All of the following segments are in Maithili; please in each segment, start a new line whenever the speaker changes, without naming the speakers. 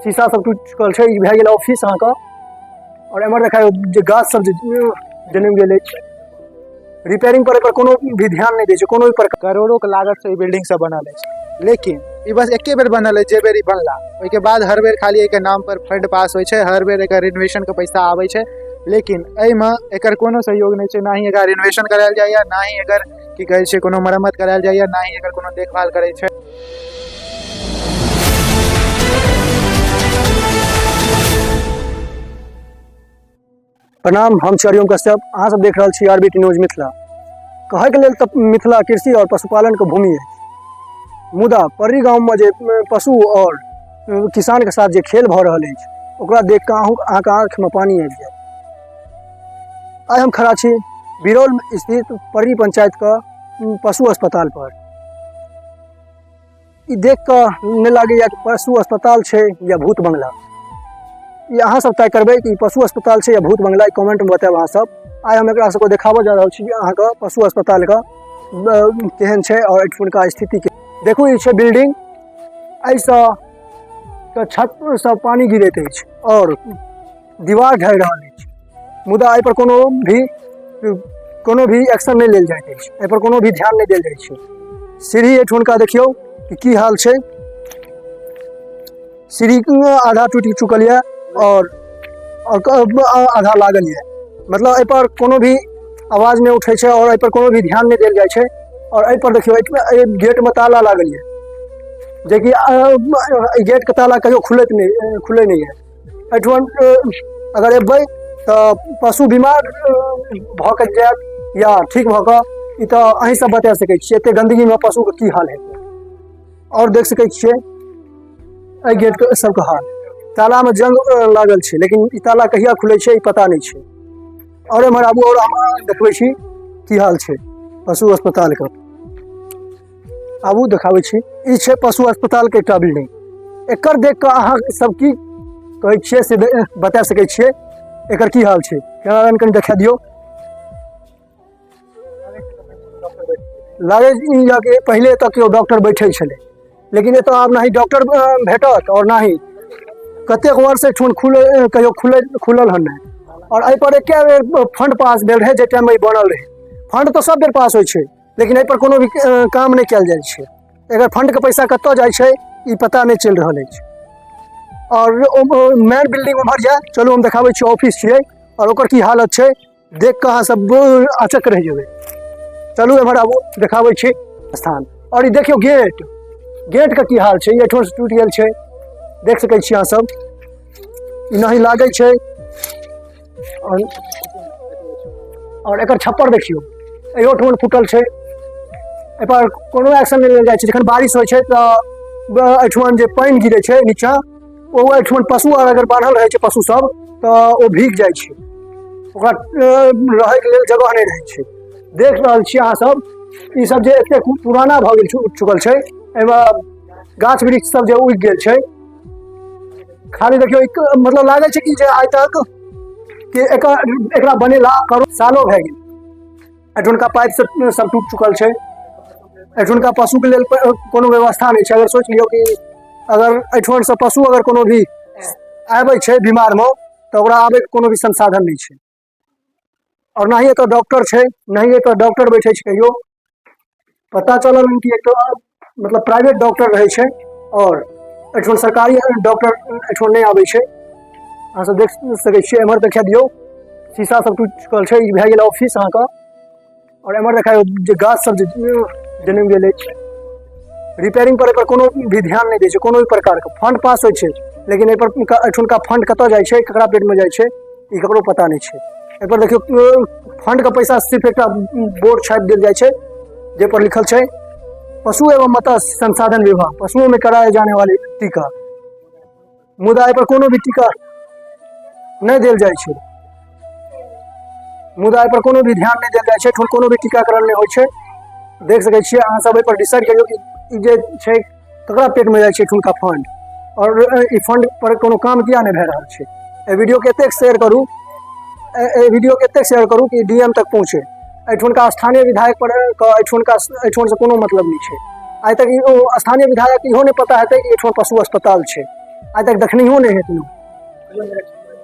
शीशा सब टूटि चुकल छै। ई भए गेल ऑफिस अहाँके। आओर एम्हर देखाउ जे गाछ सब जे जनमि गेल अछि। रिपेयरिंग पर एकर कोनो भी ध्यान नहि दै छै, कोनो भी प्रकार।
करोड़ों के लागत से ई बिल्डिंग सब बनल अछि, लेकिन ई बस एके बेर बनल अछि। जे बेर ई बनला ओहिके बाद हर बेर खाली एहिके नाम पर फंड पास होइ छै, हर बेर एकर रिनोवेशन के पैसा आबै छै, लेकिन एहिमे एकर कोनो सहयोग नहि छै। ना ही एकर रिनोवेशन करायल जाइए, ना ही एकर की कहै छै कोनो मरम्मत करायल जाइए, ना ही एकर कोनो देखभाल करै छै।
प्रणाम, हम छी हरिओम कश्यप, अहाँ सब देख रहल छी आरबीटी न्यूज मिथिला। कहैके लेल तऽ मिथिला कृषि और पशुपालनके भूमि अछि, मुदा पड़री गाममे जे पशु और किसानके साथ जे खेल भऽ रहल अछि ओकरा देख कऽ अहाँके आँखिमे पानि आबि जायत। आइ हम खड़ा छी बिरौल स्थित पड़री पंचायतके पशु अस्पताल पर। ई देख कऽ नहि लागैए कि पशु अस्पताल छै या भूत बंगला। ई अहाँ सब तय करबै कि ई पशु अस्पताल छै या भूत बंगला, ई कमेंटमे बतायब अहाँ सब। आइ हम एकरा सबके देखाबऽ जा रहल छी अहाँके पशु अस्पतालके केहन छै आओर एहिठुनका स्थिति के। देखू, ई छै बिल्डिंग, एहिसँ के छत सँ पानि गिरैत अछि आओर दीवार ढहि रहल अछि, मुदा एहिपर कोनो भी एक्शन नहि लेल जाइत अछि, एहिपर कोनो भी ध्यान नहि देल जाइ छै। सीढ़ी एहिठुनका देखियौ कि की हाल छै। सीढ़ी आधा टूटि चुकल यऽ और आधा लागल यऽ, मतलब एहिपर कोनो भी आवाज नहि उठै छै और एहिपर कोनो भी ध्यान नहि देल जाइ छै। और एहिपर देखियौ, एहि गेटमे ताला लागल यऽ, जेकि एहि गेटके ताला कहियो खुलैत नहि, खुलै नहि यऽ। एहिठमन अगर एबै तऽ पशु बीमार भऽ कऽ जायत या ठीक भऽ कऽ, ई तऽ अहीं सब बता सकै छियै एते गन्दगीमे पशुके की हाल हेतै। आओर देख सकै छियै एहि गेटके सबके हाल, तालामे जंग लागल छै, लेकिन ई ताला कहिया खुलै छै ई पता नहि छै। आओर एम्हर आबू आओर हम देखबै छी की हाल छै पशु अस्पतालके। आबू देखाबै छी। ई छै पशु अस्पतालके एकटा बिल्डिंग। एकर देख कऽ अहाँ सब की कहै छियै से बता सकै छियै एकर की हाल छै। कैमरामैन कनि देखा दियौ। लागै कि पहिले एतऽ केओ डॉक्टर बैठै छलै, लेकिन एतऽ आब नहि डॉक्टर भेटत आओर नहि कतेक वर्ष एहिठुन खुले कहियो खुले खुलल हन नहि। आओर एहिपर एके बेर फंड पास भेल रहै, जाहि टाइममे ई बनल रहै। फंड तऽ सब बेर पास होइ छै, लेकिन एहिपर कोनो भी काम नहि कयल जाइ छै। एकर फंडके पैसा कतऽ जाइ छै ई पता नहि चलि रहल अछि। आओर मेन बिल्डिंग उम्हर जाय, चलू हम देखाबै छी, ऑफिस छियै आओर ओकर की हालत छै देख कऽ अहाँ सब अचक रहि जेबै। चलू एम्हर आबू, देखाबै छी स्थान। आओर ई देखियौ गेट, गेटके की हाल छै, ई एहिठामसँ टूटि गेल छै, देख सकै छी अहाँ सब। ई नहि लागै छै। आओर एकर छप्पर देखियौ, एहो ठमन फूटल छै। एहिपर कोनो एक्शन नहि लेल जाइ छै। जखन बारिश होइ छै तऽ एहिठमन जे पानि गिरै छै नीचाँ, ओ एहिठमन पशु आर अगर बान्हल रहै छै पशु सब तऽ ओ भीग जाइ छै, ओकरा रहैके लेल जगह नहि रहै छै। देख रहल छी अहाँ सब, ई सब जे एते पुराना भऽ गेल चुकल छै, एहिमे गाछ वृक्ष सब जे उगि गेल छै। खाली देखियौ, मतलब लागै छै कि जे आइ तक कि एकर एकरा बनेला करो सालो भए गेल। एहिठुनका पाइप सब सब टूटि चुकल छै। एहिठुनका पशुके लेल कोनो व्यवस्था नहि छै। अगर सोचि लियौ कि अगर एहिठुनसँ पशु अगर कोनो भी आबै छै बीमारमे तऽ ओकरा आबैके कोनो भी संसाधन नहि छै। आओर ना ही एतऽ डॉक्टर छै, ना ही एतऽ डॉक्टर बैठै छै। कहियो पता चलल कि एतऽ मतलब प्राइवेट डॉक्टर रहै छै आओर एहिठाम सरकारी डॉक्टर एहिठाम नहि आबै छै। अहाँ सब देख सकै छियै। एम्हर देखा दियौ, शीशा सब टूटि चुकल छै। ई भए गेल ऑफिस अहाँके। आओर एम्हर देखा जे गाछ सब जे जनमि गेल अछि। रिपेयरिंग पर एहिपर कोनो भी ध्यान नहि दै छै, कोनो भी प्रकारके। फंड पास होइ छै, लेकिन एहिपर एहिठुनका फंड कतऽ जाइ छै, ककरा पेटमे जाइ छै, ई ककरो पता नहि छै। एहिपर देखियौ, फंडके पैसा सिर्फ एकटा बोर्ड छापि देल जाइ छै, जाहिपर लिखल छै पशु एवं मत्स्य संसाधन विभाग, पशुओं में कराए जाने वाले टीका, मुदा एहिपर कोनो भी टीका नहि देल जाइ छै। मुदा एहिपर कोनो भी ध्यान नहि देल जाइ छै, एहिठाम कोनो भी टीकाकरण नहि होइ छै। देख सकै छियै अहाँ सब। एहिपर डिसाइड करियौ कि ई जे छै ककरा पेटमे जाइ छै एठुनका फंड, आओर ई फंड पर कोनो काम किया नहि भए रहल छै। एहि वीडियोके एतेक शेयर करू, एहि वीडियोके एतेक शेयर करू कि डी एम तक पहुँचे। एहिठुनका स्थानीय विधायक पर के एहिठुनका एहिठुनसँ कोनो मतलब नहि छै। आइ तक ओ स्थानीय विधायक इहो नहि पता हेतै कि एहिठाम पशु अस्पताल छै। आइ तक देखनहियो नहि हेतै।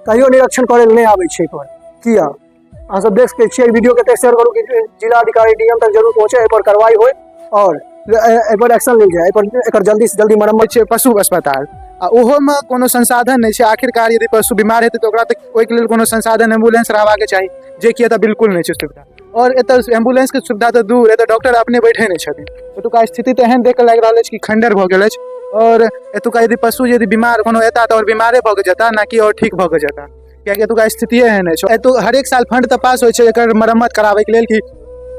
कहियो निरीक्षण करै लए नहि आबै छै एहिपर किया? अहाँ सब देख सकै छियै। वीडियो के शेयर करू कि जिला अधिकारी, डीएम तक जरूर पहुँचे, एहिपर कार्रवाई होय और एहिपर एक्शन लेल जाय, एहिपर एकर जल्दी से जल्दी मरम्मत
छै। पशु अस्पताल आ ओहोमे कोनो संसाधन नहि छै। आखिरकार यदि पशु बीमार हेतै तऽ ओकरा तऽ ओहिके लेल कोनो संसाधन, एम्बुलेंस रहबाके चाही, जेकि एतऽ बिल्कुल नहि छै सुविधा। आओर एतऽ एम्बुलेंसके सुविधा तऽ दूर, एतऽ डॉक्टर अपने बैठे नहि छथिन। एतुका स्थिति तऽ एहन देख कऽ लागि रहल अछि कि खण्डर भऽ गेल अछि। आओर एतुका यदि पशु यदि बीमार कोनो एता तऽ आओर बीमारे भऽ कऽ जेता, ना कि आओर ठीक भऽ कऽ जेता, कियाकि एतुका स्थितिए एहन अछि। एतु हरेक साल फंड तऽ पास होइ छै एकर मरम्मत कराबैके लेल, कि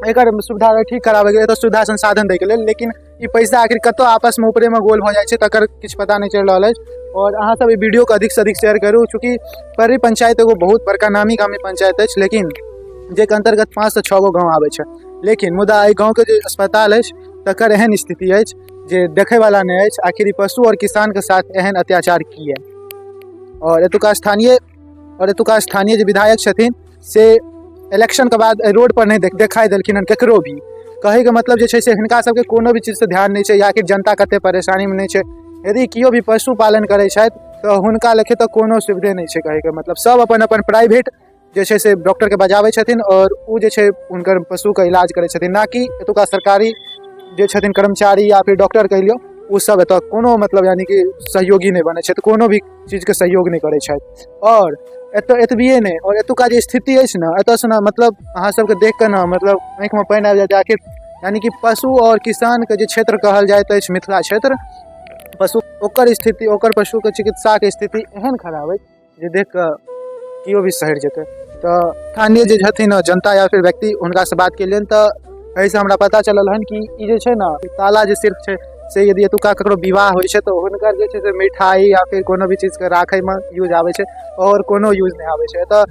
एकर सुविधा ठीक कराबैके लेल, एतऽ सुविधा संसाधन दैके लेल, लेकिन ई पैसा आखिर कतऽ आपसमे ऊपरेमे गोल भऽ जाइ छै, तकर किछु पता नहि चलि रहल अछि। आओर अहाँसभ ई वीडियोके अधिकसँ अधिक शेयर करू। चूँकि परी पंचायत एगो बहुत बड़का नामी गामी पंचायत अछि, लेकिन जाहिके अन्तर्गत 5सँ 6 गो गाँव आबै छै, लेकिन मुदा एहि गाँवके जे अस्पताल अछि तकर एहन स्थिति अछि जे देखैवला नहि अछि। आखिर ई पशु आओर किसानके साथ एहन अत्याचार किए? और एतुका स्थानीय जे विधायक छथिन से इलेक्शनके बाद एहि रोडपर नहि देखाइ देलखिन हन ककरो भी। कहैके मतलब जे छै से हिनका सबके कोनो भी चीजसँ ध्यान नहि छै या कि जनता कते परेशानीमे नहि छै। यदि केओ भी पशु पालन करै छथि तऽ हुनका लेखे तऽ कोनो सुविधे नहि छै। कहैके मतलब सब अपन अपन प्राइवेट जे छै से डॉक्टरके बजाबै छथिन आओर ओ जे छै हुनकर पशुके इलाज करै छथिन, ना कि एतुका सरकारी जे छथिन कर्मचारी या फिर डॉक्टर कहि लियौ, ओ सब एतऽ कोनो मतलब यानी कि सहयोगी नहि बनै छथि, कोनो भी चीजके सहयोग नहि करै छथि। आओर एतऽ एतबिए नहि, आओर एतुका जे स्थिति अछि ने, एतऽसँ ने मतलब अहाँ सबके देख कऽ ने मतलब आँखिमे पानि आबि जायत। आखिर यानी कि पशु आओर किसानके जे क्षेत्र कहल जाइत अछि मिथिला क्षेत्र, पशु ओकर स्थिति, ओकर पशुके चिकित्साके स्थिति एहन खराब अछि जे देख कऽ केओ भी सहरि जेतै। तऽ स्थानीय जे छथिन जनता या फिर व्यक्ति, हुनकासँ बात केलियनि तऽ एहिसँ हमरा पता चलल हन कि ई जे छै ने ताला जे सिर्फ छै से यदि एतुका ककरो विवाह होइ छै तऽ हुनकर जे छै से मिठाइ या फिर कोनो भी चीजके राखैमे यूज आबै छै, आओर कोनो यूज नहि आबै छै। एतऽ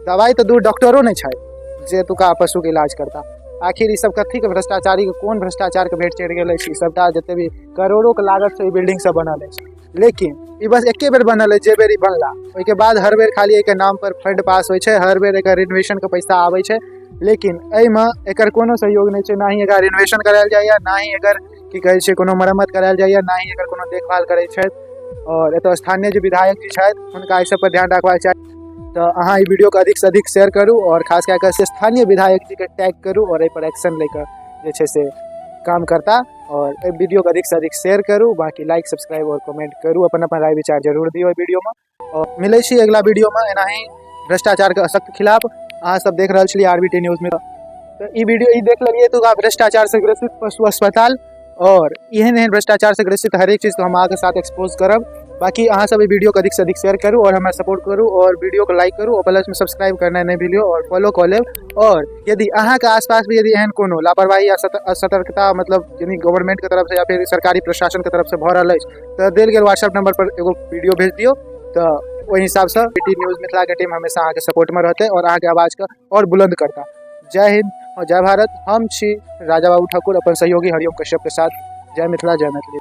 दवाइ तऽ दूर, डॉक्टरो नहि छथि जे एतुका पशुके इलाज करता। आखिर ई सब कथीके भ्रष्टाचारीके, कोन भ्रष्टाचारके भेंट चढ़ि गेल अछि? ई सबटा जते भी करोड़ोके लागतसँ ई बिल्डिंग सब बनल अछि, लेकिन ई बस एके बेर बनल अछि। जे बेर ई बनला ओहिके बाद हर बेर खाली एहिके नाम पर फंड पास होइ छै, हर बेर एकर रिनोवेशनके पैसा आबै छै, लेकिन एहिमे एकर कोनो सहयोग नहि छै। ना ही एकर रिनोवेशन करायल जाइए, ना ही एकर की कहै छै कोनो मरम्मत करायल जाइए, ना ही एकर कोनो देखभाल करै छथि। आओर एतऽ स्थानीय जे विधायक जी छथि हुनका एहि सब पर ध्यान रखबाक चाही। तऽ अहाँ ई वीडियोके अधिकसँ अधिक शेयर करू आओर खास कए कऽ स्थानीय विधायक जीके टैग करू आओर एहिपर एक्शन लए कऽ जे छै से काम करता। आओर एहि वीडियोके अधिकसँ अधिक शेयर करू, बाँकी लाइक, सब्सक्राइब आओर कमेंट करू, अपन अपन राय विचार जरूर दियौ एहि वीडियोमे। आओर मिलै छी अगिला वीडियोमे एनाही भ्रष्टाचारके सख्त खिलाफ। अहाँ सब देख रहल छलियै आरबीटी न्यूजमे। तऽ ई वीडियो ई देख लेलियै एतुका भ्रष्टाचारसँ ग्रसित पशु अस्पताल, आओर एहन एहन भ्रष्टाचारसँ ग्रसित हरेक चीजके हम अहाँके साथ एक्सपोज करब। बाकी अहाँ सब ई वीडियोके अधिकसँ अधिक शेयर करू आओर हमरा सपोर्ट करू आओर वीडियोके लाइक करू आओर प्लसमे सब्सक्राइब करनाइ नहि भूलियौ आओर फॉलो कऽ लेब। आओर यदि अहाँके आसपास भी यदि एहन कोनो लापरवाही या असतर्कता मतलब यानी गवर्नमेंटके तरफसँ या फिर सरकारी प्रशासनके तरफसँ भऽ रहल अछि तऽ देल गेल व्हाट्सएप नंबर पर एगो वीडियो भेज दियौ। तऽ ओहि हिसाबसँ टी न्यूज मिथिलाके टीम हमेशा अहाँके सपोर्टमे रहतै आओर अहाँके आवाजके आओर बुलंद करता। जय हिंद और जय भारत। हम छी राजा बाबू ठाकुर अपन सहयोगी हरिओम कश्यप के साथ। जय मिथिला, जय मैथिली।